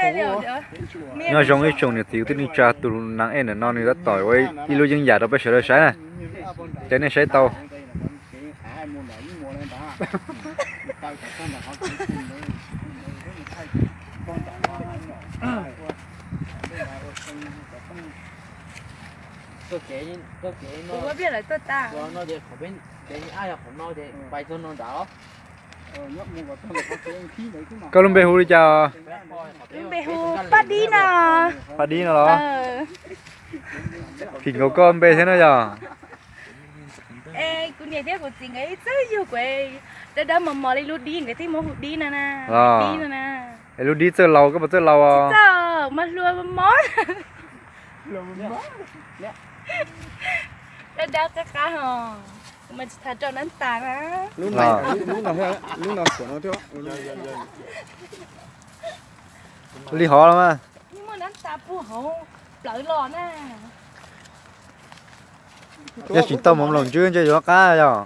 Nyob zoo ib tsoom niam txiv kwv tij neej tsa, tus nas ej ntawm no nws tab tom ua ib lub yeeb yam rau peb sawv daws saib na, ces nej saib tau. Koj lub npe hu li cas? Lub npe hu Paj Dib no. Paj Dib no los? Phim nkaus koj npe thiab no yog? Es kuv niam thiab kuv txiv nkawd ib txwm yug kuv, dawb dawb mos mos li lub dib nkawd thiaj muab hu Dib no na. Dib no na. Es lub dib txawj laus, koj puas txawj laus os? Txawj, mas hluas mos mos. Dawb dawb qab qab hos, kuv mas tsis tham rau nab tas na. Li hov los mas. Muaj nab tas puag hauv plawv los na. Yog tsis tau mus nploos ntswb ntshe yuav qab yog.